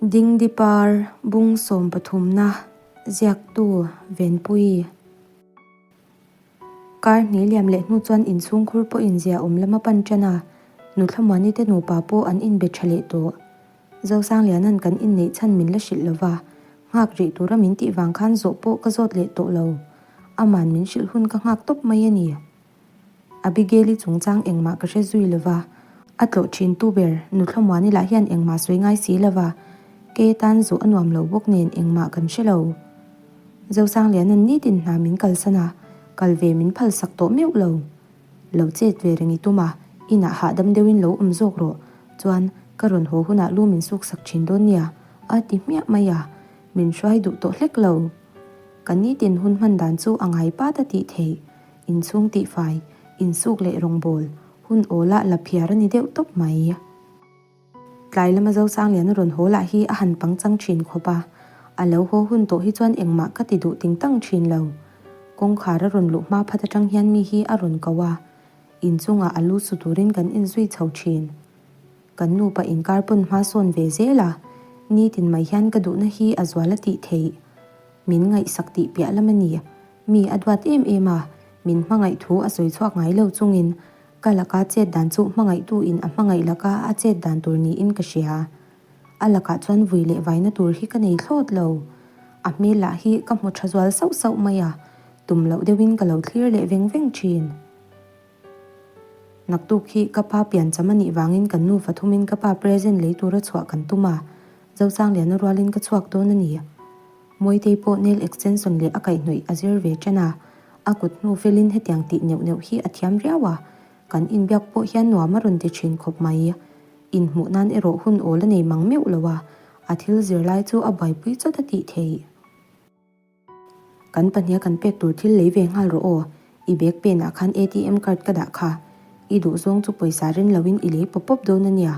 Dingdi par bung sawmpathumna ziaktu Venpuii. Kar hnih liam leh hnu chuan inchhungkhur pawh inzia awm lama pan tan a, Nuthlamuani te nupa pawh an inbe tha leh tawh. Zosangliana'n kan inneih chhan min la hrilh lo va, nghak rih tura min tih vang khan zawh pawh ka zawt leh tawh lo. Aman min hrilh hun ka nghak tawp mai a ni. Abigail-i chungchang engmah ka hre zui lo va, a tlawh thin tu ber Nuthlamuani lah hian engmah sawi ngai si lo va, kei atan zawh a nuam lo bawk nen engmah kan hre lo. Zosangliana'n nitin hna min kalsan a, kal ve min phalsak tawh meuh lo. Lo chet ve reng i tum a, inah hahdam deuhin lo awm zawk rawh, chuan ka rawn haw hunah lu min suksak thin dawn nia, a ti hmiah mai a, min hruai duh tawh hlek lo. Ka nitin hun hman dan chu a ngai pat a tih theih. Inchhung tihfai, insuk leh rawngbâwl, hun awlah la phiar a ni deuh tawp mai. Tlai lama Zosangliana rawn haw lah hi a han pangchang thin khawp a, a lo haw hun tawh hi chuan engmah ka ti duh ting tang thin lo. Kawngkhar a rawn luh hma phat atang hian mi hi a rawn ko a, inchungah a lu su turin kan inzui chho thin. Kan nupa inkar pawn hma sawn ve zel a, nitin mai hian ka duhna hi a zual a tih theih. Min ngaihsak tih piah lam a ni. Mi a duat em em a, min hmangaih thu a sawi chhuak ngai lo chungin ka laka chet dan chu hmangaihtu in a hmangaih laka a chet dan tur niin ka hria. A lakah chuan vui leh vaina tur hi ka nei thlawt lo. A hmel lah hi ka hmu tha zual sauh sauh mai a, tum loh deuhin ka lo thlir leh veng veng thin. Naktuk hi ka pa piancham a nih vangin kan nufa thumin ka pa present lei tura chhuah kan tum a, Zosangliana rualin ka chhuak dawn a ni. Mawitei pawh nail extension leh a kaihhnawih a zir ve ṭan a, a kut hnu felin hetiang tih neuh neuh hi a thiam riau a, kan inbiak pawh hian nuam a rawn ti ṭhin khawp mai. Inhmuh nan erawh hun awl a nei mang meuh lo a, a thil zir lai chu a buaipui chawt a tih theih. Kan pahniha kan pek tur thil lei ve nghal rawh aw, i bag pen ah khan ATM card ka dah kha. I duh zawng chu pawisa ren loin i lei pawp pawp dawn a nia,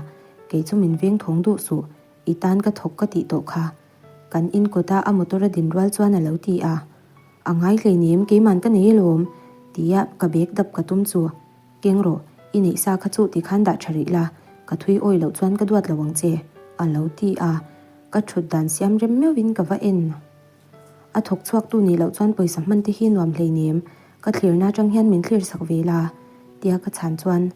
kei chu min veng thawng duh suh, i tan ka thawk ka tih tawh kha. Kan in kawta a motor a din rual chuan a lo ti a. A ngai hleinem keiman ka nei alawm, tia ka bag dap ka tum chu. Keng rawh, i neih sa kha chu tikhan dah tha rih la, ka thui awi loh chuan ka duat lo ang che, a lo ti a. Ka thut dan siam rem meuhin ka va en. A thawk chhuak tu nih loh chuan pawisa hman te hi nuam hleinem, ka thlirna atang hian min thlir sak ve la, tia ka chhan chuan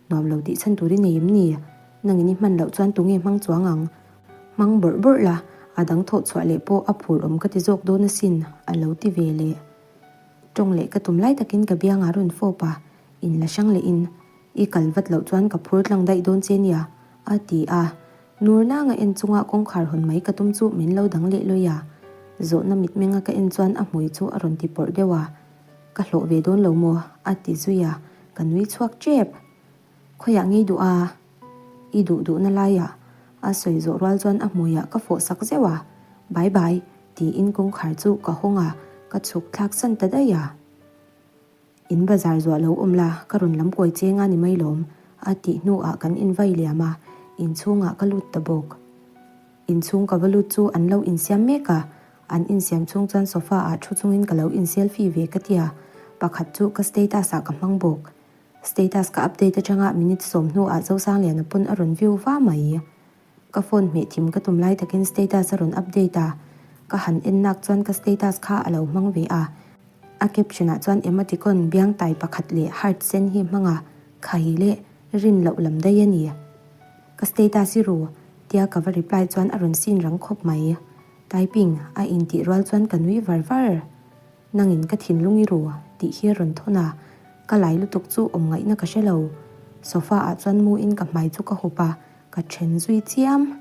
nuam lo tih chhan tur i nei em ni? Nangin i hman loh chuan tunge hmang chuang ang? Hmang bawrh bawrh la, a dang thawh chhuah leh pawh a phur awm ka ti zawk dawn asin, a lo ti ve leh. Tawng leh ka tum lai takin ka biangah rawn fawp a, in la hrang leh in, I kal vat loh chuan ka phur tlang daih dawn che nia, a ti a. Nur nanga en chunga kawngkhar hawn mai ka tum chu min lo dang leh lawi a. Zawhna mitmenga ka en chuan a hmui chu a rawn ti pawrh deuh a. Ka hlawh ve dawn lo maw? a ti zui a, ka nui chhuak tep. Khawiah ngei duh a? I duh duhna laiah a sawi zawh rual chuan a hmuiah ka fawh sak zeuh a. Bye bye, tiin kawngkhar chu ka hawng a, ka chhuk thlak san ta daih a. In bazar zuah lo awm la, ka rawn lam kawi cheng a ni mai lawm, a tih hnuah kan invai liam a, inchhungah ka lut ta bawk. Inchhung ka va lut chu an lo insiam mek a, an insiam chhung chuan sofa ah thu chungin ka lo in selfie ve ka tia, pakhat chu ka status ah ka hmang bawk. Status ka update atanga minute sawm hnuah Zosangliana pawn a rawn view va mai. Ka phone hmeh thim ka tum lai takin status a rawn update a, ka han en nak chuan ka status kha a lo hmang ve a. A caption ah chuan emoticon biang tai pakhat leh heart sen hi hmang a, khai leh rin loh lam daih a ni. Ka status i ru tia ka va reply chuan a rawn sin rang khawp mai. Typing a intih rual chuan ka nui var var. Nangin ka thinlung i ru tih hi a rawn thawn a, ka lai lutuk chu awm ngaihna ka hre lo. Sofa ah chuan mu in ka hmai chu ka hup a, ka then zui chiam.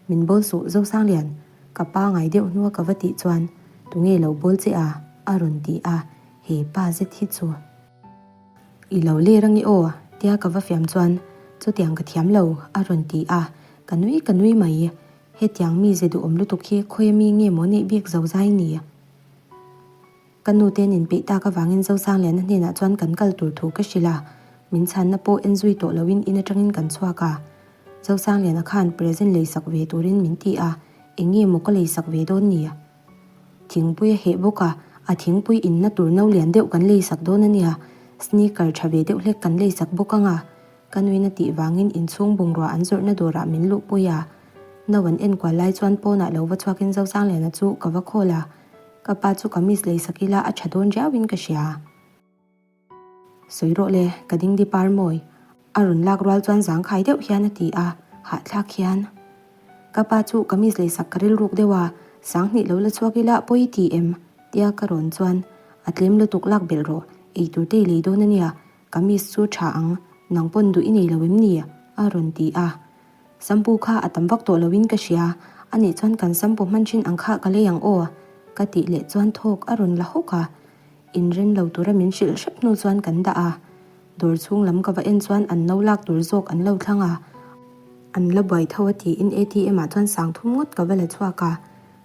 Min bawl suh Zosanglian, ka pa ngai deuh hnua ka va tih chuan tunge lo bawl che a? a rawn ti a, he pa zet hi chu. I lo ler ange aw tia ka va fiam chuan chutiang ka thiam lo a rawn ti a, ka nui ka nui mai. Hetiang mi ze duhawm lutuk hi khawi ami nge maw neih bik zo zai ni? Ka nu te nin peih tak avangin Zosangliana hnenah chuan kan kal tur thu ka hrilh a, min chhanna pawh en zui tawh loin in atangin kan chhuak a. Zosangliana khan present leisak ve turin min ti a, eng nge maw ka leisak ve dawn ni? Thingpui a heh bawk a, a thingpui inna tur no lian deuh kan leisak dawn a nia, sneaker tha ve deuh hlek kan leisak bawk ang a, ka nuin a tih vangin inchhung bungrua an zawrhna dawrah min luhpui a. No an enkual lai chuan pawnah lo va chhuakin Zosangliana chu ka va call a, ka pa chu kamis lei sak ila a tha dawn riauin ka hria. Sawi rawh le, ka ding di par mawi. A rawn lak rual chuan zangkhai deuh hian a ti a, hahthlak hian. Ka pa chu kamis lei sak ka rilruk deuh a, sanghnih lo la chhuak ila pawi ti em? tia ka rawn chuan, A tlem lutuk lak belh rawh, eitur te i lei dawn a nia, kamis chu tha ang, nang pawn duh i nei lo em ni? a rawn ti a. Sampu kha a tam vak tawh loin ka hria, a nih chuan kan sampu hman thin ang kha ka lei ang aw, ka tih leh chuan thawk a rawn la hawk a. Inren lo tura min hrilh hrep hnu chuan kan dah a. Dawr chhung lam ka va en chuan an no lak tur zawk an lo thlang a. An la buai tho a tiin ATM ah chuan sang thum ngawt ka va la chhuak a,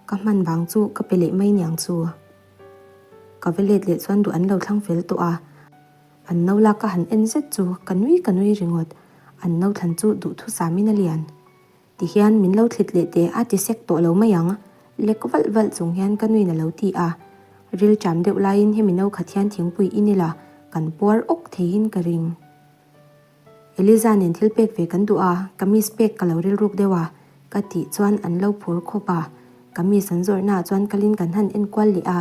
ka hman vang chu ka pe leh mai niang chu. Ka va let leh chuan duh an lo thlang fel tawh a. An no lak ka han en zet chu ka nui ka nui ringawt. An no thlan chu duhthusamin a lian. Ti hian min lo thlit leh teh a ti sek tawh lo mai ang. Lek valh valh chung hian ka nuin a lo ti a. Ril ṭam deuh laiin hemi no khat hian thingpui in ila kan puar awk theiin ka ring. Eliza nen thil pek ve kan duh a, kamis pek ka lo rilruk deuh a, ka tih chuan an lo phur khawp a. Kamis an zawrhnaah chuan kalin kan han enkual leh a,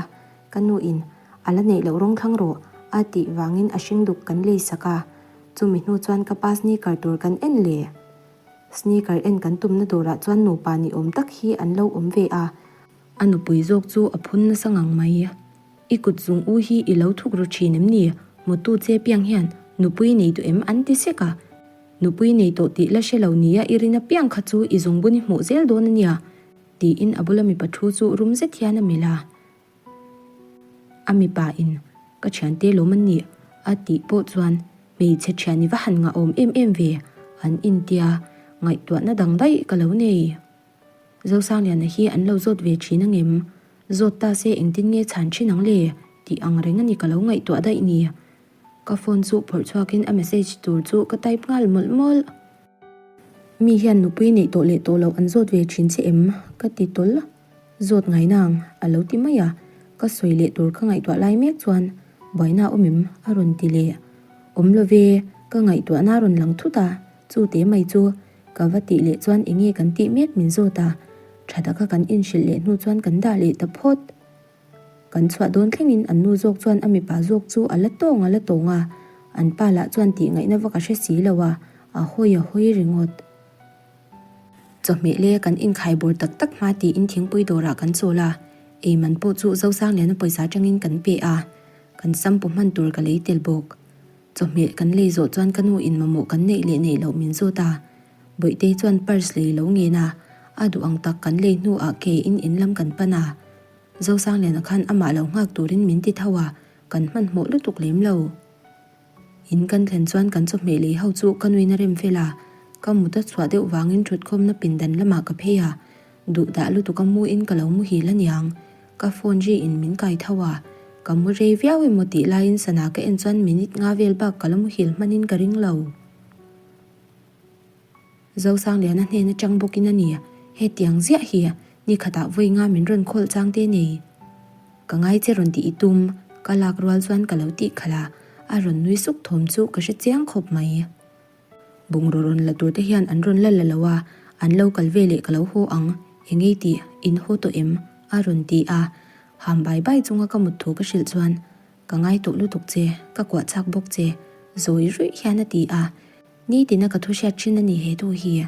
ka nuin a la neih loh rawng thlang rawh a tih vangin a hring duk kan lei sak a. Chumi hnu chuan ka pa sneaker tur kan en leh. Sneaker en kan tumna dawrah chuan nupa ni awm tak hi an lo awm ve a. A nupui zawk chu a phun nasa ngang mai. I kut zung u hi i lo thuk ru thin em ni? Mutu che piang hian nupui nei duh em an ti sek a. Nupui nei tawh tih la hre lo nia i rin apiang kha chu i zungbun i hmuh zel dawn a nia, tiin a bula mipa thu chu rum zet hian a melh a. A mipa in ka thiante lawm an nih a tih pawh chuan hmeichhe thian i va han ngah awm em em ve an intia ngaihtuahna dang daih ka lo nei. Zosangliana hi an lo zawt ve thin angem? Zawt ta se engtin nge chhan thin ang le? tih ang reng a ni ka lo ngaihtuah daih ni. Ka phone chu phawrh chhuakin a message tur chu ka type nghal mawlh mawlh. Mi hian nupui neih tawh leh tawh loh an zawt ve thin che em? ka ti tawlh. Zawt ngai nang, a lo ti mai a. Ka sawi leh tur ka ngaihtuah lai mek chuan buaina awm em? a rawn ti leh. Awm lo ve, ka ngaihtuahna a rawn lang thut a, chu te mai chu Ka va tih leh chuan enge kan tih mek min zawt a, tha taka kan inhrilh leh hnu chuan kan dah leh ta phawt. Kan chhuah dawn thlengin an nu zawk chuan a mipa zawk chu a la tawng a la tawng a, an pa lah chuan tih ngaihna vak a hre si lo a, a hawi a hawi ringawt. Chawhmeh le kan inkhai bawr tak tak hma tiin thingpui dawrah kan chawl a, eiman pawh chu Zosangliana pawisa atangin kan pe a, kan sampu hman tur ka lei tel bawk. Chawhmeh kan lei zawh chuan ka nu in mamawh kan neih leh neih loh min zawt a, Bawihtei chuan purse lei lo ngen a, a duh ang tak kan lei hnuah ke in in lam kan pan a, Zosangliana khan amah lo nghak turin min ti tho a, kan hmanhmawh lutuk lem lo. In kan thlen chuan kan chawhmeh lei ho chu ka nuin a rem fel a, ka mut a chhuah deuh vangin thutkhawmna pindan lamah ka phei a, duh dah lutuk a mu in ka lo muhil aniang. Ka phone ri in min kai tho a, ka mu rei viau emaw tih laiin sana ka en chuan minute nga vel bak ka la muhil hmanin ka ring lo. Zosangliana hnen atang bawkin a ni, hetiang ziah hi ni khatah vawi nga min rawn khawlh chang te nei. Ka ngai che rawn tih i tum, ka lak rual chuan ka lo tih khalh a, a rawn nui suk thawm chu ka hre chiang khawp mai. Bungraw rawn la tur te hian an rawn la la lo a, an lo kal ve leh ka lo haw ang, engei tih, in haw tawh em? a rawn ti a, ham bai bai chunga ka mut thu ka hrilh chuan, Ka ngai tawh lutuk che, ka kuah chak bawk che, zawi ruih hian a ti a, nitina ka thu hriat thin a ni he thu hi.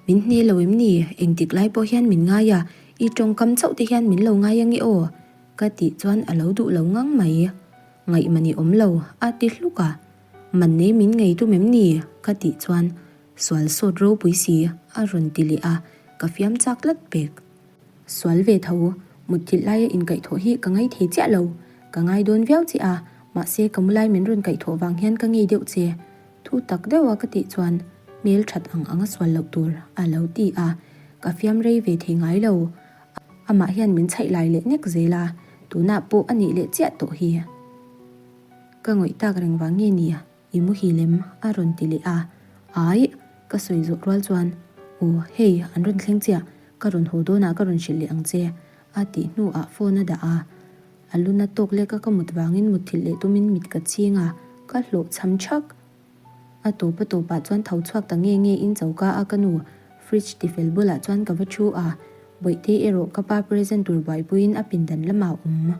Min hne lo em ni? Engtik lai pawh hian min ngai a, i tawngkam chauh te hian min lo ngai ange aw? ka tih chuan a lo duh lo ngang mai. Ngaihmani awm lo, a ti hluk a. Man nei min ngei tum em ni? ka tih chuan sual sawt ropui si a rawn ti leh a, ka fiam chak tlat pek. Sual ve tho, mutthilh laia inkaihthawh hi ka ngai thei chiah lo. Ka ngai dawn viau che a, mahse ka mu lai min rawn kaihthawh vang hian ka ngei deuh che. Thu tak deuha ka tih chuan hmel that ang anga sual loh tur a lo ti a, ka fiam rei ve thei ngai lo. Amah hian min chhaih lai leh nek zel a, tunah pawh a nih leh chiah tawh hi. Ka ngawih tak reng vang nge ni? I muhil em? a rawn ti leh a. Aih! Ka sawi zawh rual chuan, Aw, hei, an rawn thleng chiah, ka rawn haw dawnah ka rawn hrilh leh ang che, a tih hnuah phone a dah a. A luna tawk leka ka mut vangin mutthilh leh tumin mit ka ching a, ka hlawh chham thak. A tawp a tawpah chuan tho chhuak ta nge nge in choka a ka nu. Fridge tifel bulah chuan ka va thu a, Bawihtei erawh ka pa present tur buaipuiin a pindan lamah a awm.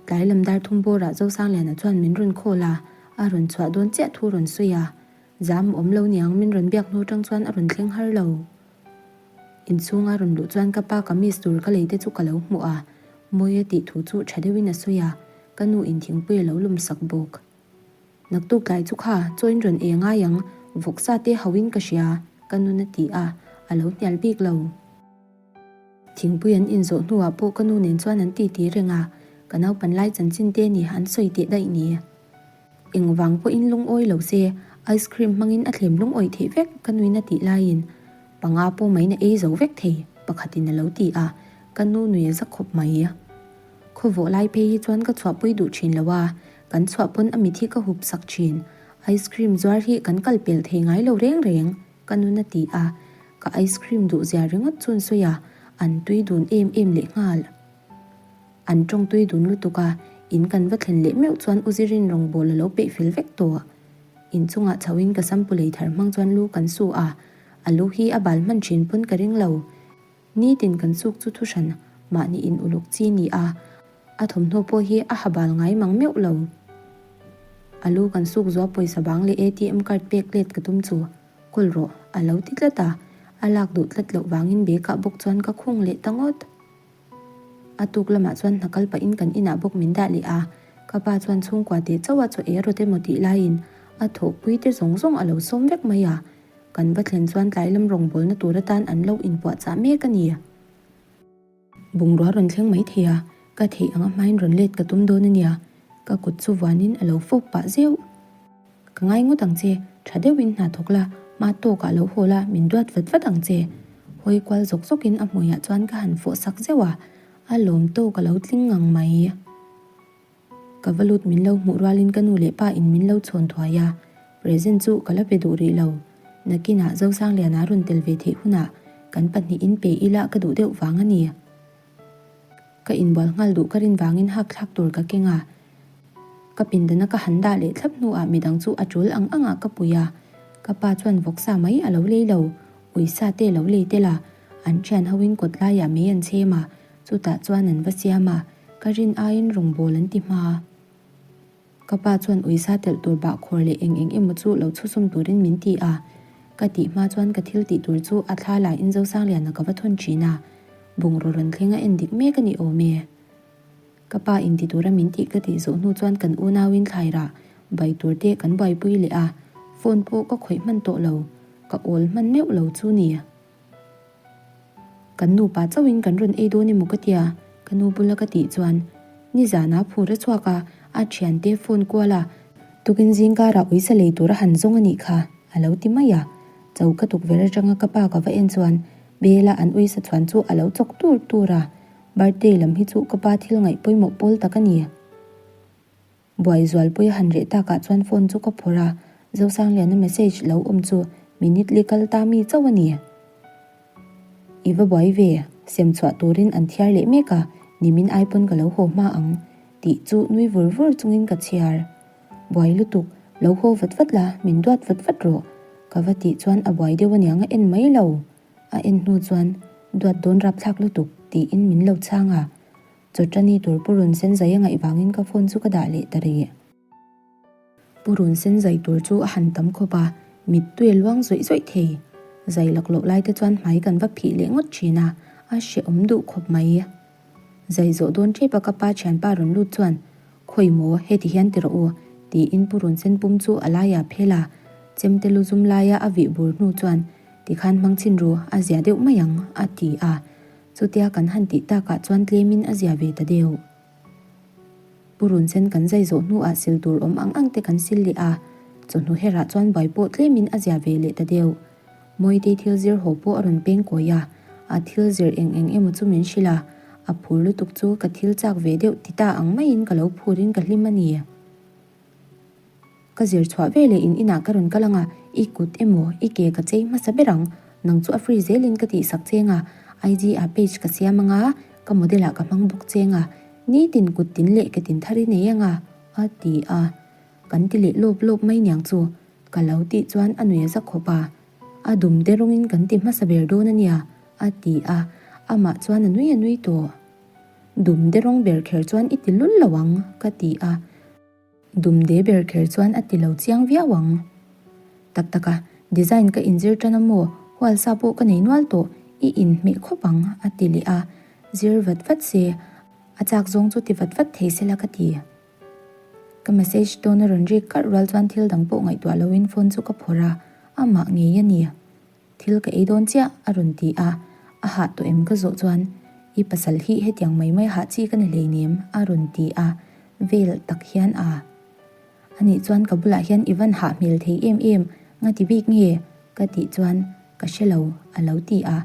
Tlai lam dar thum bawrah Zosangliana chuan min rawn call a, a rawn chhuah dawn chiah thu rawn sawi a. Zam awm lo niang min rawn biak hnu tang chuan a rawn thleng har lo. Inchhunga rawn luh chuan ka pa kamis tur ka lei te chu ka lo hmuh a, Mawia tih thu chu tha deuhin a sawi a, ka nu in thingpui a lo lum sak bawk. Naktuk tlai chu kha chawiin rawn ei ngai ang, vawksa te hauhin ka hria, ka nun a ti a, a lo hnial bik lo. Thingpui an inzawh hnuah pawh ka nu nen chuan an titi reng a, ka naupan lai chanchin te ni an sawi teh daih ni. Engvang pawhin lungawi lo se, ice cream hmangin a thlem lungawi theih vek ka nuin a tih laiin panga pawh maiin a ei zo vek thei, pakhatin a lo ti a, ka nu nui a za khawp mai. Khawvawh lai phei hi chuan ka chhuahpui duh thin lo a, kan chhuah pawn a mit hi ka hup sak thin. Ice cream zuar hi kan kal pel thei ngai lo reng reng, ka nun a ti a, ka ice cream duh zia ringawt chuan sawi a, an tui dun em em leh nghal. An tawng tui dun lutuk a, in kan va thlen leh meuh chuan u Zirin rawngbawl a lo peih fel vek tawh. Inchungah chhoin ka sampu lei thar hmang chuan lu kan su a, a lu hi a bal hman thin pawn ka ring lo. Nitin kan suk chu thuhran mahni in uluk chi ni a, a thawmhnaw pawh hi a ha bal ngai mang meuh lo. A lu kan suk zuah pawisa bang leh ATM card pek let ka tum chu kawl rawh a lo ti tlat a, a lak duh tlat loh vangin bag ah bawk chuan ka khung leh ta ngawt. A tuk lamah chuan hna kal pahin kan inah bawk min dah leh a, ka pa chuan chhungkua teh chauh a chaw ei rawt emaw tih laiin a thawhpui te zawng zawng a lo sawm vek mai a, Kan va thlen chuan tlai lam rawngbawlna tur atan an lo inpuahchah mek a ni. Bungrua rawn thleng mai thei a, ka theih anga hmain rawn let ka tum dawn a nia. Ka kut chu vuanin a lo fawp pah zeuh. Ka ngai ngawt ang che, tha deuhin hna thawk la, hma tawkah lo haw la, min duat vat vat ang che. Hawi kual zawk zawkin a hmuiah chuan ka han fawh sak zeuh a, a lawm tawk a lo tling ngang mai. Ka va lut min lo hmuh rualin ka nu leh pa in min lo chhawn thuai a, present chu ka la pe duh rih lo. Nakinah Zosangliana rawn tel ve theih hunah kan pahnihin pe ila ka duh deuh vang a ni. Ka inbual nghal duh ka rin vangin hak thlak tur ka keng a, ka pindana ka han dah leh thlap hnuah midang chu a tul ang angah ka pui a, ka pa chuan vawksa mai a lo lei lo, uisa te lo lei tel a, an thian hoin kawt laiah mei an chhem a, Chutah chuan an va siam a, ka rin aiin rawngbâwl an ti hma. Ka pa chuan uisa telh tur bahkhawr leh eng eng emaw chu lo chhusawm turin min ti a. Ka tih hma chuan ka thil tih tur chu a thla lahin Zosangliana ka va thawn thin a, bungraw rawn thleng a en dik mek a ni awm e. Ka pa in ti tura min tih ka tih zawh hnu chuan kan unauin thlai rah bai tur te kan buaipui leh a, phone pawh ka khawih hman tawh lo, ka awl hman meuh lo chu ni. Kan nupa chauhin kan rawn ei dawn emaw ka tia, ka nu bula ka tih chuan nizanah phur a chhuak a, a thiante phone kual a, tukin zingkarah uisa lei tur a han zawng a nih kha, a lo ti mai a. Choka tukverh atanga ka pa ka va en chuan Bela an uisa chhuan chu a lo chawk tur tur a, birthday lam hi chu ka pa thil ngaih pawimawh pawl tak a ni. Buai zualpui a han reh takah chuan phone chu ka phawrh a, Zosangliana message lo awm chu minute li kal ta mi chauh a ni. I va buai ve, sem chhuah turin an thiar leh mek a, nimin ai pawn ka lo haw hma ang tih chu nui vur vur chungin ka chhiar. Buai lutuk, lo haw vat vat la, min duat vat vat rawh ka va tih chuan a buai deuh aniang a en mai lo. A en hnu chuan duat dawn rapthlak lutuk tiin min lo chhang a. Chawṭani tur Pu Run Sen zai a ngaih vangin ka phone chu ka dah leh ta rih. Pu Run Sen zai tur chu a han tam khawp a, mittui a luang zawih zawih thei. Zai laklawh lai te chuan hmai kan va phih leh ngawt thin a, a hrehawm duh khawp mai. Zai zawh dawn ṭep a ka pa ṭhianpa rawn lut chuan, Khawi maw, heti hian ti rawh u, tiin Pu Run Sen pum chu a laiah phel a, chemte lu zum laia a vih bur hnu chuan, Tikhan hmang chhin ru, a zia deuh mai ang, a ti a. Chutia kan han tih takah chuan tlemin a zia ve ta deuh. Purun sen kan zai zawh hnuah sil tur awm ang ang te kan sil leh a, chawhnu herah chuan buai pawh tlemin a zia ve leh ta deuh. Mawitei thil zir haw pawh a rawn peng kawi a, a thil zir eng eng emaw chu min hrilh a, a phur lutuk chu ka thil chak ve deuh ti ta ang maiin ka lo phurin ka hlim a ni. Ka zir chhuah ve leh in inah ka rawn kal ang a, i kut emaw i ke ka chei hmasa ber ang, nang chu a free zelin ka tihsak cheng a, IG ah page ka siam ang a, ka model ah ka hmang bawk cheng a, nitin kut tin leh ke tin thar i nei ang a, a ti a. Kan ti leh lawp lawp mai niang chu, ka lo tih chuan a nui a za khawp a. A dum te rawngin kan ti hmasa ber dawn a nia, a ti a, amah chuan a nui a nui tawh. Dum te rawng ber kher chuan i ti lul lo ang, ka ti a. Dum de ber kher chuan a ti lo chiang viau ang. Tak tak a, design ka inzir tan a maw, hual sa pawh ka nei nual tawh, i inhmeh khawp ang, a ti leh a. Zir vat vat se, a chak zawng chu ti vat vat thei sela ka ti. Ka message dawn a rawn rik karh rual chuan thil dang pawh ngaihtuah loin phone chu ka phawrh a, amah ngei a ni. Thil ka ei dawn chiah, a rawn ti a, a hah tawh em ka zawh chuan, I pasal hi hetiang mai mai hah chi ka ni hleinem, a rawn ti a, vel tak hian a. Anih chuan ka bulah hian i van hah hmel thei em em, nga ti bik nge? ka tih chuan, Ka hre lo, a lo ti a.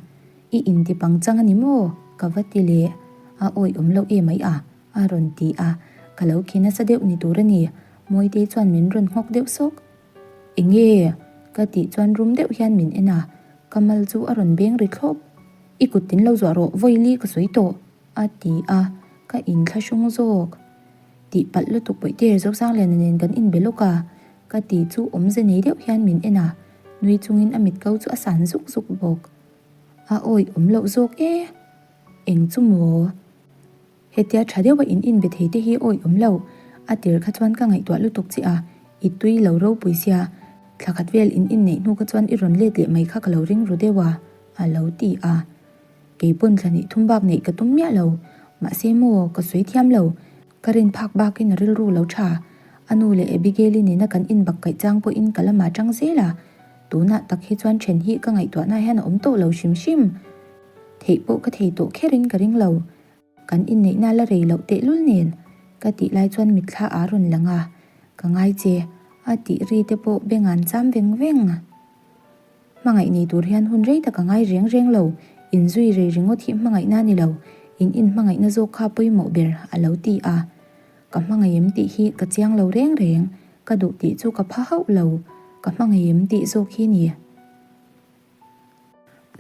I inti pangchang a ni maw? ka va ti leh. A awih awm loh emai a. A rawn ti a, ka lo khi nasa deuh ni tur a ni. Mawitei chuan min rawn nghawk deuh sawk. Enge? Ka tih chuan rum deuh hian min en a, ka mal chu a rawn beng ri thlawp. I kut tin lo zuah rawh, vawi ka sawi tawh, a ti a, ka inthlahrung zawk. Tih palh lutuk Bawihte Zosangliana nen kan inbe lawk a, ka ti chu awmze nei deuh hian min en a, nui chungin a mit ko chu a san zuk zuk bawk. A awih awm loh zawk e. Eng chu maw? Hetia tha deuha in inbe thei te hi awih awm lo. A tir kha chuan ka ngaihtuah lutuk che a, i tui lo ropui sia, thla khat vel in inneih hnu kha chuan i rawn let leh mai kha ka lo ring ru deuh a, a lo ti a. Kei pawn thla hnih thum bak neih ka tum miah lo. Mahse maw, ka sawi thiam lo. Ka rin phak bakin a rilru lo tha. A nu leh Abigail-i nena kan inbak kaih chang pawhin ka lamah tang zel a. Tunah tak hi chuan then hi ka ngaihtuahna hian a awm tawh lo hrim hrim. Theih pawh ka thei tawh kherin ka ring lo. Kan inneihna la rei loh tehlul nen ka tih lai chuan mitthla a rawn lang a, ka ngai che a tih ri te pawh beng an cham veng veng. Hmangaih nei tur hian hun rei tak a ngai reng reng lo, inzui rei ringawt hi hmangaihna ni lo, in inhmangaihna zawk kha pawimawh ber a lo ti a. Ka hmangaih em tih hi ka chiang lo reng reng, ka duh tih chu ka pha hauh lo, ka hmangaih em tih zawk hi ni.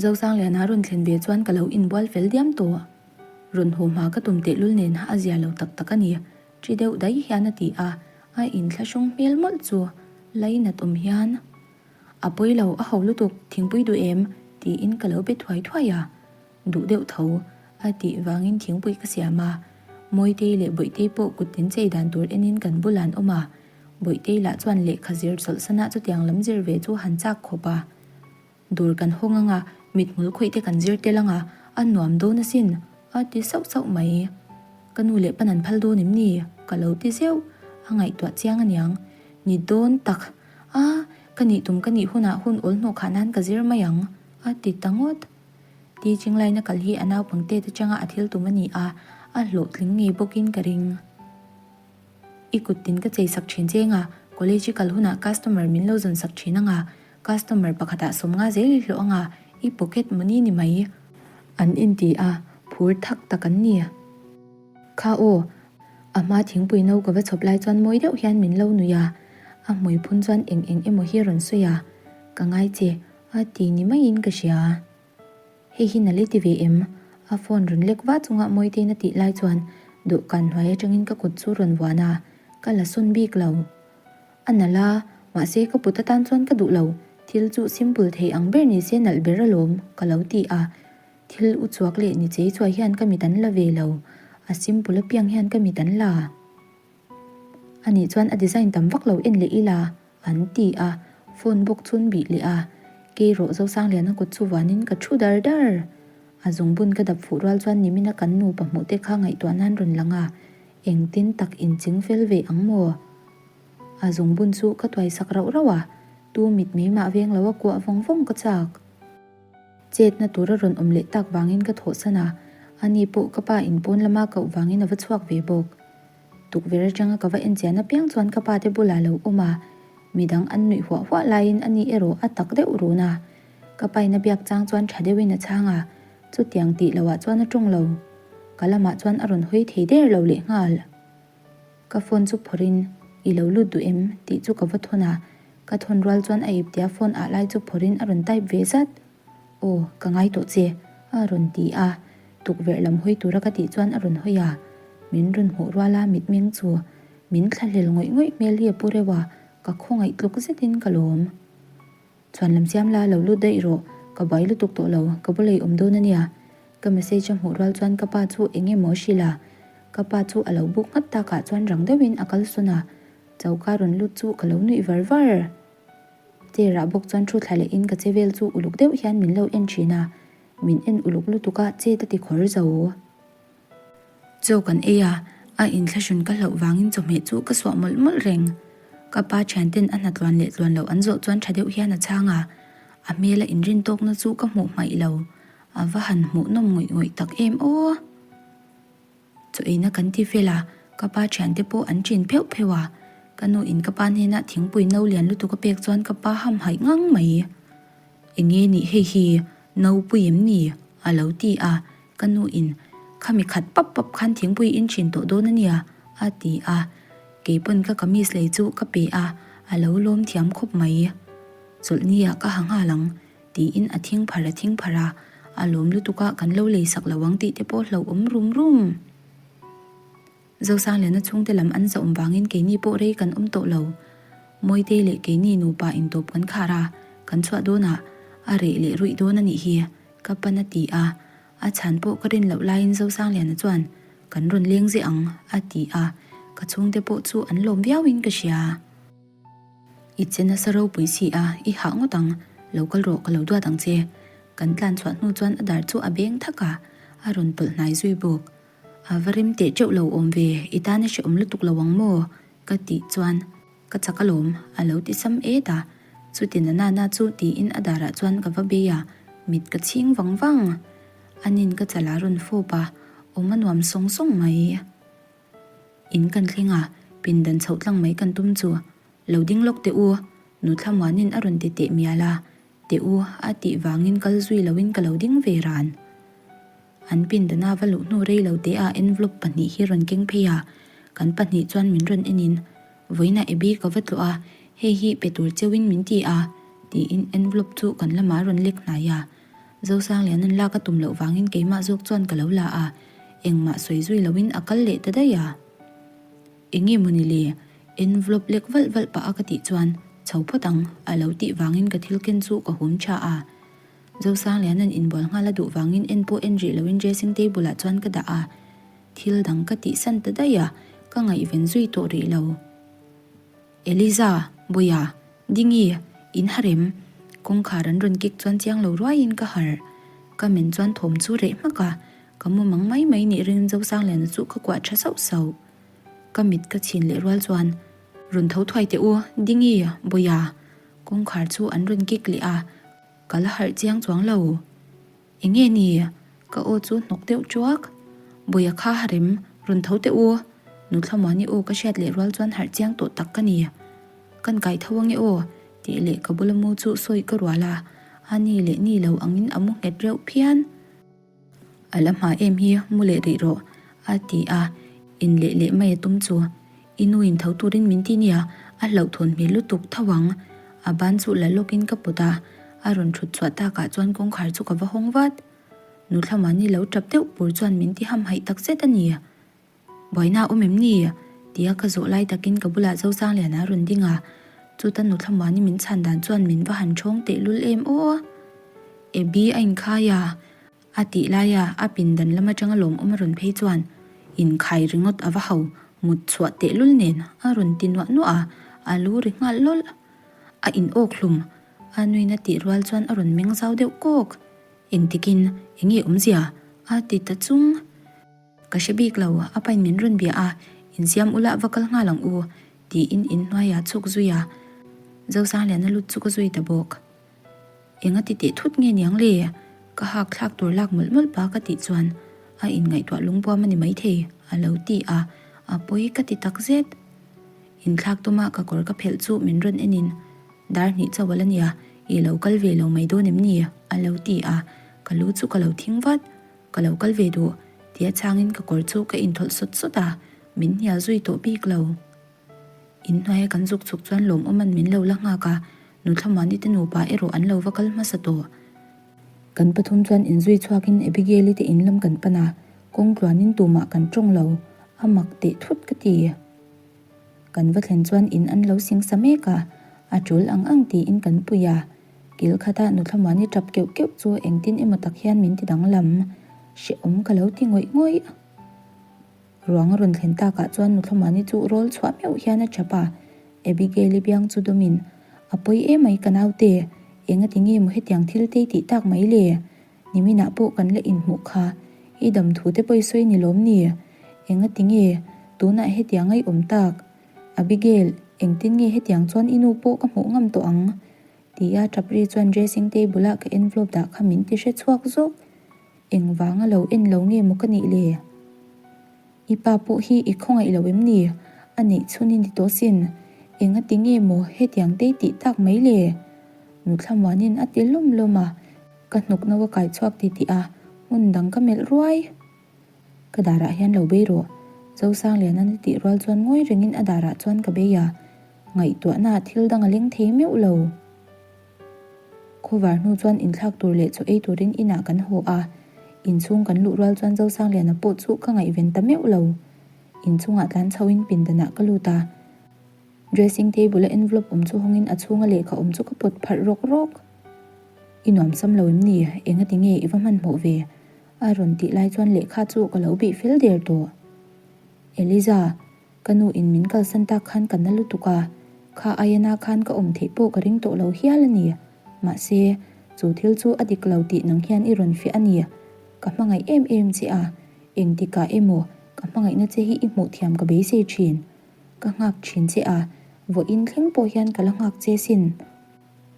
Zosangliana rawn thlen ve chuan ka lo inbual fel diam tawh. Rawn haw hma ka tum tehlul nen a zia lo tak tak a ni. Ṭi deuh daih hian a ti a, a inthlahrung hmel mawlh chu lainat awm hian, A pawi lo, a ho lutuk, thingpui duh em? tiin ka lo be thuai thuai a. Duh deuh tho, a tih vangin thingpui ka siam a. Mawitei leh Bawihtei pawh kut tin chei dan tur enin kan bulah an awm a. Bawihtei lah chuan lehkha zir chawlhsanah chutiang lam zir ve chu han chak khawp a. Dawr kan hawng anga mithmul khawih te kan zir tel anga a nuam dawn asin, a ti sauh sauh mai. Ka nu leh pan an phal dawn em ni? Ka lo ti zeuh. A ngaihtuah chiang aniang. Ni dawn tak. A, ka nih tum ka nih hunah hun awl hnawh khah nan ka zir mai ang, a ti ta ngawt. Teaching line a kal hi a naupangte te changa a thil tum a ni a, a hlawhtling ngei bawkin ka ring. I kut tin ka chei sak thin cheng a, college i kal hunah customer min lo zawn sak thin anga, customer pakhatah sawmnga zel i hlawh anga, i pocket money ni mai. An inti a, phur thak tak an ni. Kha aw, a hma thingpui no ka va chhawp lai chuan mawi deuh hian min lo nui a, a hmui phun chuan eng eng emaw hi a rawn sawi a, ka ngai che, a ti ni maiin ka hria. Hei hi nalh i ti ve em? A phone rawn lek va chunga Mawitein a tih lai chuan dawhkan hnuai atangin ka kut chu rawn vuan a, ka la sawn bik lo. A nalh a, mahse ka put atan chuan ka duh lo, thil chu simple thei ang ber ni se nalh ber alawm, ka lo ti a. Thil u chuak leh ni chei chuai hian ka mit an la ve lo, a simple apiang hian ka mit an la. Anih chuan a design tam vak lo en leh ila an ti a, phone bawk chun bih leh a, kei rawh Zosangliana kut chu vuanin ka thu dar dar. A zungbun ka dap fuh rual chuan nimina kan nupa hmuh te kha ngaihtuah nan rawn lang a, engtin tak inching fel ve ang maw? A zungbun chu ka tuai sak rauh rauh a, tu mit mei mah veng lo a kuah vawng vawng ka chak. Chetna tur a rawn awm leh tak vangin ka thawhsan a, ani pawh ka pa in pawn lama koh vangin a va chhuak ve bawk. Tukverh atanga ka va en chian apiang chuan ka pa te bulah lo awm a, midang an nuih huah huah laiin ani erawh a tak deuh run a. Ka pain a biak chang chuan tha deuhin a chhang a, chutiang tih lohah chuan a tawng lo. Ka lamah chuan a rawn hawi thei der lo lehnghal. Ka phone chu phawrhin, I lo lut duh em? tih chu ka va thawn a, ka thawn rual chuan a iptia phone ah lai chu phawrhin a rawn type ve zat. Aw, ka ngai tawh che, a rawn ti a, tukverh lam hawi tura ka tih chuan a rawn hawi a, min rawn hmuh ruala mitmeng chu min thlahlel ngawih ngawih hmel hi a pu reuh a, ka khawngaih tluk zetin ka lawm. Chhuanlam siam la lo lut daih rawh, ka buai lutuk tawh lo, ka bulah i awm dawn a nia. Ka message a hmuh rual chuan ka pa chu eng emaw a hrilh a, ka pa chu a lo buk nghat takah chuan rang deuhin a kal sawn a, choka rawn lut chu ka lo nuih var var. Chair ah bawk chuan thu thla lehin ka che vel chu uluk deuh hian min lo en thin a, min en uluk lutuk a chet a ti khawr zo. Chaw kan ei a, a inthlahrun ka hlauh vangin chawhmeh chu ka suah mawlh mawlh reng. Ka pa thianten a hna tluan leh tluan loh an zawh chuan tha deuh hian a chhang a, a hmel a inrin tawkna chu ka hmuh hmaih lo. A va han hmuh nawm ngawih ngawih tak em aw! Chaw eina kan ti fel a, ka pa thiante pawh an ṭin pheuh pheuh a. Ka nu in ka pa hnenah thingpui no lian lutuk a pek chuan ka pa hamhaih ngang mai. Enge nih hei hi nopui em ni? a lo ti a, ka nu in Khami khat pap pap khan thingpui in ṭhin tawh dawn a nia a ti a, keipawn ka kamis lei chu ka pe a, a lo lawm thiam khawp mai. Chawlhni ah ka ha nghal ang tiin a thing phar a thing phar a, a lawm lutuk a kan lo lei sak lo ang tih te pawh hlauhawm rum rum. Zosangliana chhungte lam an zahawm vangin keini pawh rei kan awm tawh lo. Mawitei leh keini nupa intawp kan khar a, kan chhuah dawnah a reh leh ruih dawn a nih hi, ka pan a ti a. A chhan pawh ka rin loh laiin Zosangliana chuan, Kan rawn leng zeh ang, a ti a. Ka chhungte pawh chu an lawm viauin ka hria. I che nasa ropui si a, i hah ngawt ang, lo kal rawh ka lo duat ang che. Kan tlan chhuah hnu chuan a dar chu a beng thak a, a rawn pawlh hnai zui bawk. A va rem teh teuh lo awm ve, i tan a hrehawm lutuk lo ang maw? ka tih chuan ka chak alawm a lo ti sam et a, chuti na nana chu tiin a darah chuan ka va bei a, mit ka chhing vang vang. Anin ka chal a rawn fawp a, awm a nuam sawng sawng mai. In kan thleng a, pindan chhoh tlang mai kan tum chu, Lo ding lawk teh u, Nutla Muanin a rawn ti teh mial a, teh u a tih vangin kal zui loin ka lo ding ve ran. An pindana va luh hnu rei lo te ah envelope pahnih hi rawn keng phei a, kan pahnih chuan min rawn en in, Vawiinah Abby ka va tlawh a, hei hi pe tur cheuhin min ti a, tiin envelope chu kan lamah a rawn lek hnai a. Zosangliana'n lak a tum loh vangin keimah zawk chuan ka lo la a, engmah sawi zui loin a kal leh ta daih a. Enge mawni le? Envelope lek valh valh pah a ka tih chuan, Chho phawt ang, a lo tih vangin ka thil ken chu ka hum tha a. Zosangliana'n inbual nghal a duh vangin en pawh en rih loin dressing table ah chuan ka dah a, thil dang ka tihsan ta daih a, ka ngaihven zui tawh rih lo. Eliza, Bawia, Dingi, in harem, kawngkhar an rawn kik chuan chiang lo ruaiin ka harh. Ka men chuan thawm chu reh hmak a, ka mu mang mai mai nih ringin Zosangliana chu ka kuah tha sauh sauh. Ka mit ka chhin leh rual chuan, Rawn tho thuai teh u, Dingi, Bawia, Kawngkhar chu an rawn kik leh a, ka la harh chiang chuang lo. Enge ni? Ka aw chu hnawk deuh ṭuak. Bawia kha harem, rawn tho teh u. Nuthlamuani aw ka hriat leh rual chuan harh chiang tawh tak ka ni. Kan kai tho ange aw, tih leh ka bula mu chu sawi ka rual a, a ni leh ni lo angin a mu nghet reuh phian. A la hma em hi mu leh rih rawh, a ti a, in leh leh mai a tum chu. I nu in tho turin min ti nia, a hlauhthawn hmel lutuk tho ang. A ban chu la lawkin ka pawt a, a rawn thut chhuah takah chuan kawngkhar chu ka va hawng vat. Nuthlamuani lo tap deuh pur chuan min ti hamhaih takzet a ni. Buaina awm em ni? Tia ka zawh lai takin ka bulah Zosangliana a rawn ding a, chuta Nuthlamuani min chhan dan chuan min va han ṭhawng tehlul em aw! Abby a inkhai a, a tih laia a pindan lam aṭanga lawmawm a rawn phei chuan inkhai ringawt a va ho mut chhuah tehlul nen a rawn ti nuah nuah a, a lu ri nghal lawlh. A in awk hlum, a nuina tih rual chuan a rawn meng zau deuh kawk. Engtikin enge awmzia? a ti ta chung. Ka hre bik lo, a pain min rawn bia a, insiam ula va kal nghal ang u, tiin inhnuaiah chhuk zui a, Zosangliana lut chu ka zui ta bawk. Enga ti teh thut nge niang le? Ka hak thlak tur lak mawlh mawlh pa ka tih chuan a inngaihtuah lungpuam a ni maithei, a lo ti a, a pawi ka ti tak zet. Inthlak tuma ka kawr ka phelh chu min rawn enin, Dar hnih chauh a la nia, i lo kal ve lo mai dawn em ni? a lo ti a, ka lu chu ka lo thing vat. Ka lo kal ve duh, tia chhangin ka kawr chu ka inthawlh sawt sawt a, min hnial zui tawh bik lo. Inhnuaia kan zuk chhuk chuan lawmawm an min lo la nghak a, Nuthlamuani te nupa erawh an lo va kal hmasa tawh. Kan pathum chuan inzui chhuakin Abigail-i te in lam kan pan a, kawng tluanin tumah kan tawng lo, a mak teh thut ka ti. Kan va thlen chuan in an lo singsa mek a, a tul ang ang tiin kan pui a. Kil khata Nuthlamuani tap keuh keuh chu engtin emaw tak hian min ti danglam. Hrehawm ka lo ti ngawih ngawih. Ruang a rawn thlen takah chuan Nuthlamuani chu rawl chhuah meuh hian a tap a. Abigail-i biang chu dawmin, A pawi emai ka naute, engati nge maw hetiang thil te i tih tak mai le? Niminah pawh kan la inhmuh kha, i dam thu te pawh i sawi ni lawm ni? Engati nge tunah hetiang a i awm tak? Abigail, engtin nge hetiang chuan i nu pawh ka hmuh ngam tawh ang? Tia tap ri chuan dressing table a ka envelope dah kha min ti hre chhuak zawk. Engvanga lo en lo nge maw ka nih le? I pa pawh hi i khawngaih lo em ni? A neih chhun i ni tawh sin. Engati nge maw hetiang te i tih tak mai le? Nuthlamuanin a ti lawm lawm a, ka hnuk no a kai chhuak ti tih a, hmun dang ka melh ruai. Ka darah hian lo bei rawh. Zosangliana na tih rual chuan ngawi rengin a darah chuan ka bei a, ngaihtuahna thil dang a leng thei meuh lo. Khuvar hnu chuan inthlak tur leh chaw ei turin inah kan haw a, inchhung kan luh rual chuan Zosangliana pawh chu ka ngaihven ta meuh lo. Inchhungah tlan chhoin pindanah ka lut a, dressing table a envelope awm chu hawngin a chhunga lehkha awm chu ka pawt pharh rawk rawk. I nuamsam lo em ni? Engati nge i va hmanhmawh ve? A rawn tih lai chuan lehkha chu ka lo bih fel der tawh. Eliza, ka nu in min kalsan tak khan ka na lutuk a, kha aiana khan ka awm theih pawh ka ring tawh lo hial a ni. Mahse, chu thil chu a dik lo tih nang hian i rawn fiah a ni. Ka hmangaih em em che a, engtikah emaw ka hmangaihna che hi i hmuh thiam ka beisei thin. Ka nghak thin che a, vawiin thleng pawh hian ka la nghak che sin.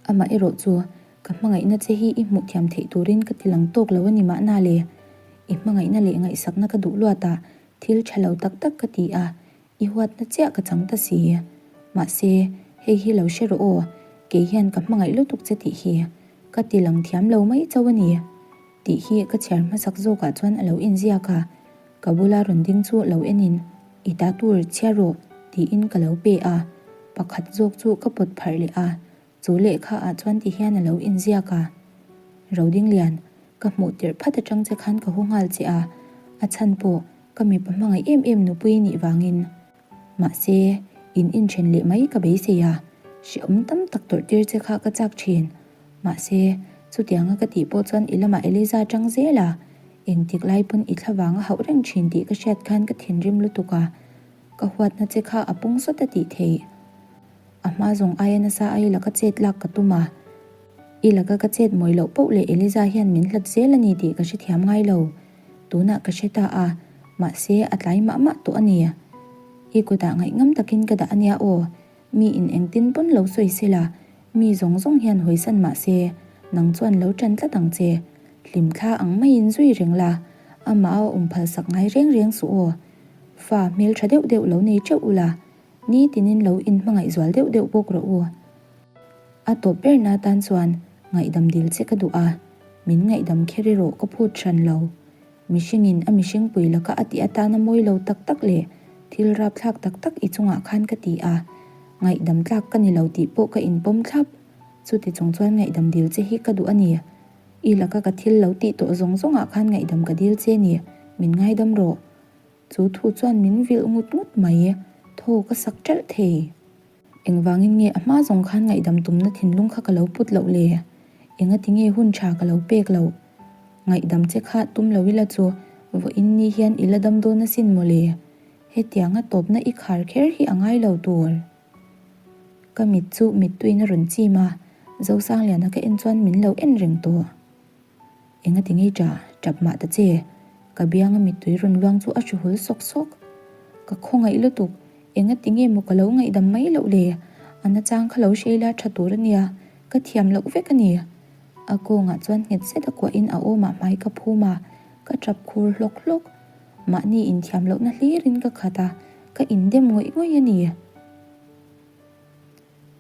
Amah erawh chu, ka hmangaihna che hi i hmuh thiam theih turin ka ti lang tawk lo a ni mahna le. I hmangaihna leh ngaihsakna ka duh luat a, thil tha lo tak tak ka ti a, i huatna chiah ka chang ta si. Mahse, hei hi lo hre rawh aw, kei hian ka hmangaih lutuk che tih hi ka ti lang thiam lo mai chauh a ni. Tih hi ka chhiar hmasak zawkah chuan a lo inziak a, ka bula rawn ding chu lo enin, I ta tur chhiar rawh tiin ka lo pe a, pakhat zawk chu ka pawt pharh leh a, chu lehkha ah chuan ti hian a lo inziak a. Rodinglian, ka hmuh tirh phat atang che khan ka haw nghal che a, a chhan pawh ka mipa hmangaih em em nupui nih vangin. Mahse, in inthen leh mai ka beisei a, hrehawm tam tak tawrh tir che kha ka chak thin. Mahse, chutianga ka tih pawh chuan i lamah Eliza tang zel a, engtik lai pawn i thla vang a hauh reng thin tih ka hriat khan ka thinrim lutuk a, ka huatna che kha a pung sawt a tih theih. A hma zawng aia nasa a i laka chet lak ka tum a, i laka ka chet mawi loh poh leh Eliza hian min hlat zel a ni tih ka hrethiam ngai lo. Tunah ka hre ta a, mahse a tlai mah mah tawh a ni. I kutah ngaihngam takin ka dah a nia aw, Mi in engtin pawn lo sawi se la, mi zawng zawng hian hawisan mah se, nang chuan lo ṭan tlat ang che. Hlimthla ang maiin zui reng la, amah a awm phalsak ngai reng reng suh aw. Fa hmelṭha deuh deuh lo nei ṭeuh ula, nitinin lo inhmangaih zual deuh deuh bawk rawh u. A tawp berna tan chuan ngaihdam dil che ka duh a, min ngaihdam kher erawh ka phut hran lo. Mihringin a mihringpui laka a tih atana mawi lo tak tak leh thil rapthlak tak tak i chungah khan ka ti a, ngaihdam tlak ka ni lo tih pawh ka inpawm thlap. Chuti chung chuan ngaihdam dil che hi ka duh a ni. I laka ka thil lo tih tawh zawng zawngah khan ngaihdam ka dil che ni, min ngaidam rawh. Chu thu chuan min vilh ngut ngut mai, thaw ka sak ṭalh thei. Engvangin nge a hma zawng khan ngaihdam tumna thinlung kha ka lo put loh le? Engati nge hun tha ka lo pek loh? Ngaihdam che kha tum lo ila chu vawiin ni hian i la dam dawn asin maw le? Hetianga tawpna i khar kher hi a ngai lo tur. Ka mit chu mittuiin a rawn chim a, Zosangliana ka en chuan min lo en reng tawh. Engati ngei ṭa, ṭap mah ta che. Ka bianga mittui rawn luang chu a hri hul sawk sawk. Ka khawngaih lutuk, engati nge maw ka lo ngaihdam mai loh le? A nachang kha lo hreila ṭha tur a nia, ka thiam loh vek a ni. A kawngah chuan nghet zet a kuahin a awmah hmai ka phum a, ka ṭap khur hlawk hlawk. Mahni inthiam lohna hlirin ka khat a, ka indem ngawih ngawih a ni.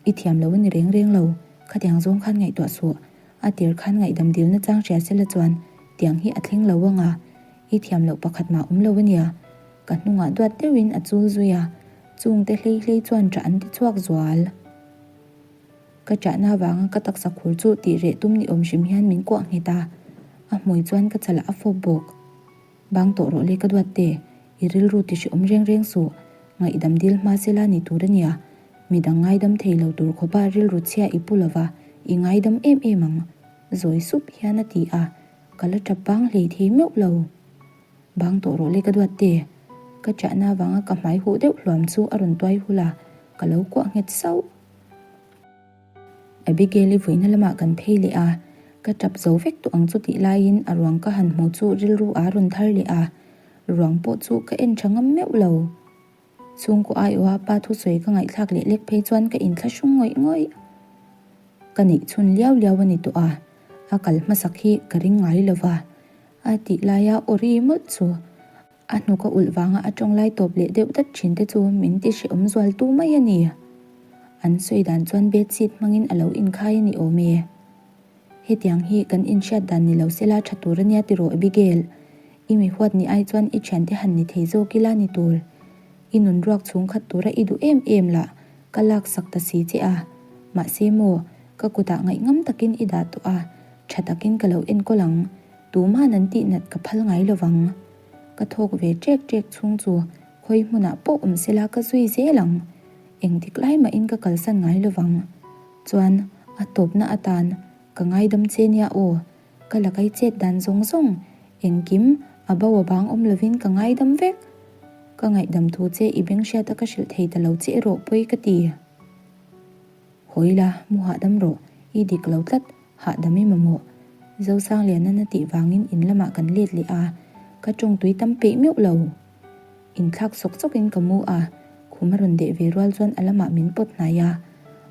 I thiam lo a ni reng reng lo, khatiang zawng khan ngaihtuah suh. A tir khan ngaihdam dilna chang hria sela chuan tiang hi a thleng lo ang a, i thiam loh pakhat mah awm lo a nia. Ka hnungah duat deuhin a chul zui a, chungte hlei hlei chuan ṭah an ti chhuak zual. Ka ṭahna avanga ka taksa khur chu tih reh tum ni awm hrim hian min kuah nghet a, a hmui chuan ka chalah a fawp bawk. Bang tawh rawh le ka duat te, i rilru ti hrehawm reng reng suh, ngaihdam dil hma sela ni tur a nia, midang ngaidam thei lo tur khawpa rilru chhia i pu lova, I ngaidam em em ang, zawi sup hian a ti a, ka la tap bang hlei thei meuh lo. Bang tawh rawh le ka duat te. Ka chahna avanga ka hmai huh deuh hluam chu a rawn tuai hul a, ka lo kuah nghet sauh. Abigail-i vuina lamah kan phei leh a, ka tap zo vek tawh ang chu tih laiin a ruang ka han hmu chu rilru a rawn thar leh a, ruang pawh chu ka en tha ngam meuh lo. Chhungkaw aiawha pa thusawi ka ngaihthlak leh lek phei chuan ka inthlahrung ngawih ngawih. Ka neih chhun liau liau a ni tawh a, a kal hmasak hi ka ring ngai lo va, a tih laia aw ri mawlh chu a hnuk a ulh vanga a tawng lai tawp leh deuh dat thin te chu min ti hrehawm zual tu mai a ni. An sawi dan chuan bedsheet hmangin a lo inkhai a ni awm e. Hetiang hi kan inhriat dan ni lo sela tha tur a nia tiraw Abigail? I mi huat ni ai chuan i thiante han ni thei zawk ila ni tur. I nun ruak chhung khat tura i duh em em lah ka lak sak ta si che a. Mahse maw, ka kutah ngaihngam takin i dah tawh a, tha takin ka lo enkawl ang. Tuma'n an tihnat ka phal ngai lovang. Ka thawk ve ṭek ṭek chhung chu khawi hmunah pawh awm sela ka zui zel ang. Engtik lai mahin ka kalsan ngai lovang. Chuan a tawpna atan ka ngaidam che nia aw, ka lakai chet dan zawng zawng engkim a bo a bang awm lovin ka ngaidam vek. Ka ngaihdam thu che i beng hriat a ka hrilh thei ta lo che erawh pawi ka ti. Hawi la, mu hahdam rawh, i dik lo tlat, hahdam i mamawh. Zosangliana na tih vangin in lamah kan let leh a, ka tawngtui tam peih meuh lo. Inthlak sawk sawkin ka mu a, khum a rawn deh ve rual chuan a lamah min pawt hnai a,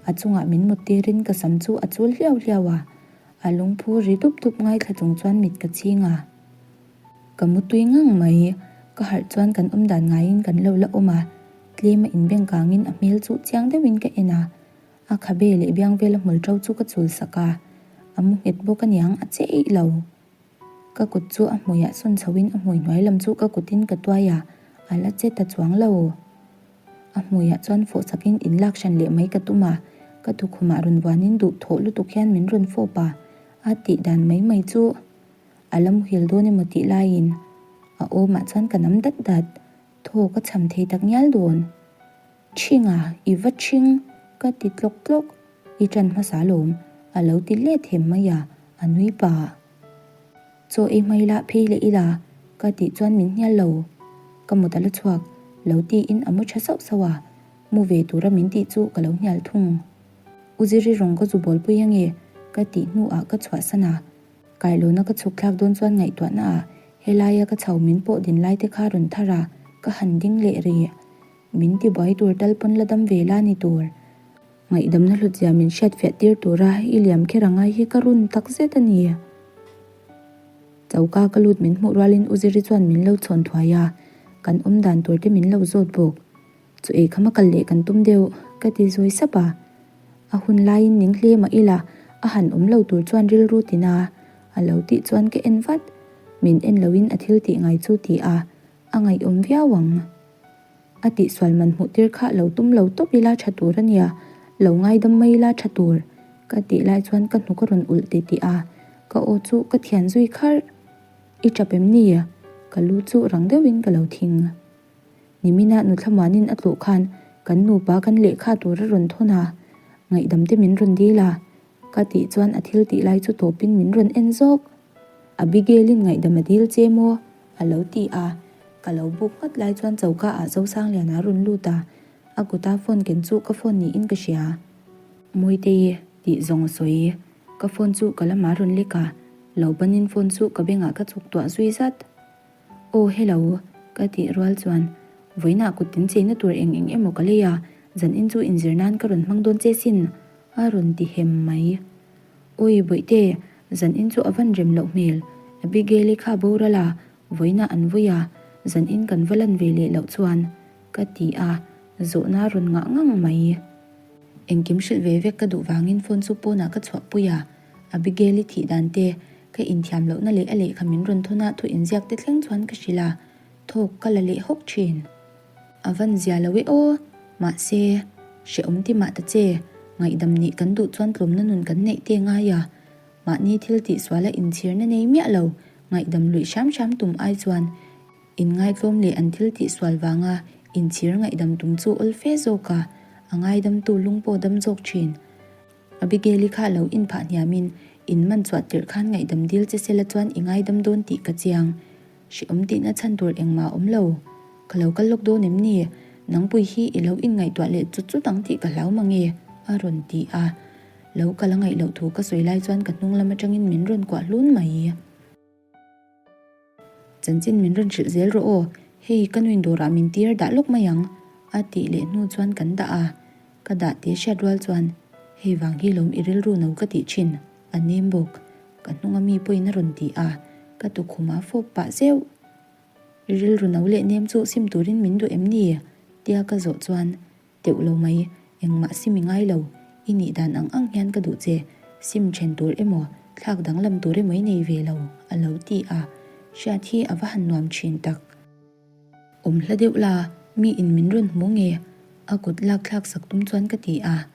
a chungah min mut tirin ka sam chu a chul hliau hliau a, a lungphu ri dup dup ngaithla chung chuan mit ka chhing a. Ka mu tui ngang mai, ka harh chuan kan awm dan ngaiin kan lo la awm a, tlem a inbeng kangin a hmel chu chiang deuhin ka en a, a khabe leh biang vela hmul ṭo chu ka chul sak a, a mu nghet bawk aniang a che eih lo. Ka kut chu a hmuiah sawn chhoin a hmui hnuai lam chu ka kutin ka tuai a, a la che ta chuang lo. A hmuiah chuan fawh sakin in lak hran leh mai ka tum a, ka tukhumah rawn vuanin duh thawh lutuk hian min rawn fawp a, a tih dan mai mai chu a la muhil dawn emaw tih laiin a awmah chuan ka nam dat dat, thaw ka chham thei tak ngial dawn. Ṭhinga, i va ṭhing, ka ti tlawk tlawk, i ṭan hmasa lawm, a lo ti let hem mai a, a nui pah. Chaw ei hmai lah phei leh ila, ka tih chuan min hnial lo. Ka mut a la chhuak, lo tiin a mu ṭha sauh sauh a, mu ve tura min tih chu ka lo hnial thung. U Ziri rawng ka zu bawlpui ange, ka tih hnuah ka chhuahsan a, Kailawna ka chhuk thlak dawn chuan ngaihtuahna ah helaia ka chho min pawh din lai te kha rawn thar a, ka han ding leh rih. Min ti buai tur tal pawn la dam ve la ni tur. Ngaihdamna hlutzia min hriat fiah tir tura i liam kher angai hi ka run tak zet a ni. Choka ka lut min hmuh rualin U Ziri chuan min lo chhawn thuai a, kan awm dan tur te min lo zawt bawk. Chu ei khama kal leh kan tum deuh, ka ti zawi sap a. A hun laiin ning hle mah ila, a han awm lo tur chuan rilru tina a lo tih chuan ka en vat. Min en loin a thil tih ngai chu ti a, a ngaihawm viau ang. A tihsual man hmuh tir kha lo tum lo tawp ila tha tur a nia, lo ngaidam mai ila tha tur, ka tih lai chuan ka hnuk a rawn ulh ti tih a, ka aw chu ka thian zui kharh. I tap em ni? Ka lu chu rang deuhin ka lo thing. Nimina Nuthlamuanin a tluh khan kan nupa kan lehkha tur a rawn thawn a, ngaihdam te min rawn dil a, ka tih chuan a thil tih lai chu tawpin min rawn en zawk. Abigail-in ngaihdam a dil che maw? a lo ti a, ka lo buk nghat lai chuan choka ah Zosangliana a rawn lut a, a kuta phone ken chu ka phone niin ka hria. Mawitei tih zawng a sawi, ka phone chu ka lamah a rawn lek a, lo banin phone chu ka bengah ka chuk tuah zui zat. Aw hello, ka tih rual chuan vawiinah kut tin cheina tur eng eng emaw ka lei a, zanin chu inzir nan ka rawn hmang dawn che sin, a rawn ti hem mai. Awi bawihte, zanin chu a van rem loh hmel, Abigail-i kha boral a, vawiinah an vui a, zanin kan va lan ve leh loh chuan, ka ti a, zawhna a rawn ngah ngang mai. Engkim hrilh ve vek ka duh vangin phone chu pawnah ka chhuahpui a, Abigail-i thih dan te, ka inthiam lohna leh a lehkha min rawn thawn a thu inziak te thleng chuan ka hrilh a, thawk ka la leh hawk thin. A van zia lo e aw, mahse, hrehawm ti mah ta che, ngaihdam nih kan duh chuan tlawmna nun kan neih te ngai a, mahni thil tihsuala inchhirna nei miah lo, ngaihdam luih hram hram tum ai chuan inngaihtlawm leh an thil tihsual vanga inchhir ngaihdam tum chu awl fe zawk a, a ngaidamtu lung pawh dam zawk thin. Abigail-i kha lo inphah hniamin in man chhuah tirh khan ngaihdam dil che sela chuan i ngaidam dawn tih ka chiang. Hrehawm tihna chhan tur engmah a awm lo. Ka lo kal lawk dawn em ni? Nangpui hi i lo inngaihtuah leh chut chut ang tih ka hlau mang e, a rawn ti a. Lo kal a ngaih loh thu ka sawi lai chuan ka hnung lam atangin min rawn kuah hlun mai. Chanchin min rawn hrilh zel rawh aw, hei ka nuin dawrah min tir dah lawk mai ang, a tih leh hnu chuan kan dah a. Ka dah tih hriat rual chuan, Hei vang hi lawm i rilru no ka tih thin, a nem bawk. Ka hnunga mi pawhin a rawn ti a, ka tukhum a fawp pah zeuh. I rilru no leh nem chu sim turin min duh em ni? tia ka zawh chuan, Teuh lo mai, engmah sim i ngai lo, i nih dan ang ang hian ka duh che, sim then tur emaw, thlak danglam tur emaw i nei ve lo, a lo ti a, hriat hi a va han nuam thin tak. Awm hla deuh la, mi in min rawn hmu nge? A kut lak thlak sak tum chuan ka ti a,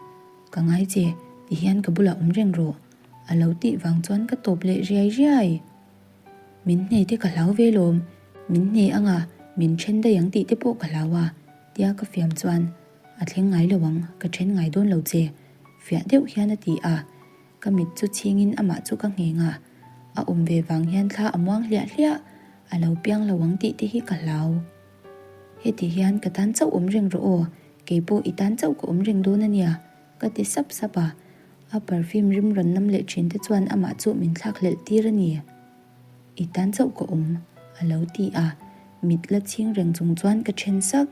Ka ngai che, ti hian ka bulah awm reng rawh, a lo tih vang chuan ka tawp leh riai riai. Min hne te ka hlau ve lawm, min hne anga min then daih ang tih te pawh ka hlau a, tia ka fiam chuan a thleng ngai lo ang, ka then ngai dawn lo che, fiah deuh hian a ti a, ka mit chu chhingin amah chu ka ngheng a, a awm ve vang hian thla a muang hliah hliah, a lo piang lo ang tih te hi ka hlau. Heti hian ka tan chauh awm reng rawh aw, keipawh i tan chauh ka awm reng dawn a nia, ka ti sap sap a, a perfume rim rawn nam leh thin te chuan amah chu min thlak hlelh tir a ni. I tan chauh ka awm, a lo ti a, mit la chhing reng chung chuan ka then sak.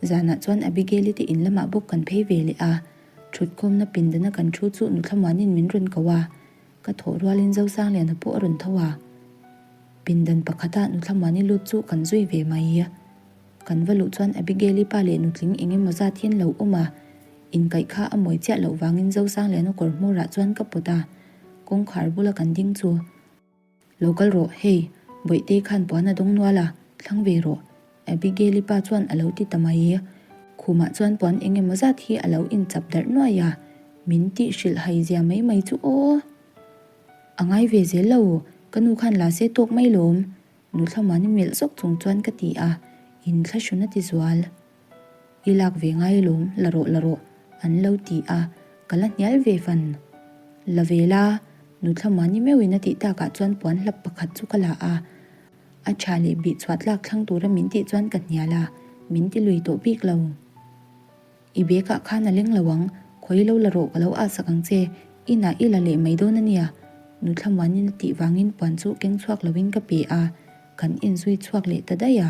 Zanah chuan Abigail-i te in lamah bawk kan phei ve leh a, thutkhawmna pindana kan thu chu Nuthlamuanin min rawn ko a, ka thawh rualin Zosangliana pawh a rawn tho a. Pindan pakhata Nuthlamuani lut chu kan zui ve mai. Kan va luh chuan Abigail-i pa leh nutling eng emaw zat hian lo awm a, inkaih kha a mawi chiah loh vangin Zosangliana kawr hmawrah chuan ka pawt a, kawngkhar bula kan ding chu. Lo kal rawh, hei, Bawihtei khan puan a dawng nual a, thlang ve rawh, Abigail-i pa chuan a lo ti ta mai. Khumah chuan puan eng emaw zat hi a lo inchap darh nuai a, min tih hrilh hai zia mai mai chu aw. A ngai ve zel lo, ka nu khan la se tawk mai lawm, Nuthlamuani melh zawk chung chuan ka ti a, in thlahrun a ti zual. I lak ve ngai alawm, la rawh la rawh, an lo ti a, ka la hnial ve fan. La ve la, Nuthlamuani meuhin a tih takah chuan puan hlap pakhat chu ka la a, a tha leh bih chhuat lak thlang tura min tih chuan ka hnial a, min ti lui tawh bik lo. I bag ah khan a leng lo ang, khawi lo la rawh ka lo ah sak ang che, inah i la leh mai dawn a nia, Nuthlamuanin a tih vangin puan chu keng chhuak loin ka pe a, kan inzui chhuak leh ta daih a.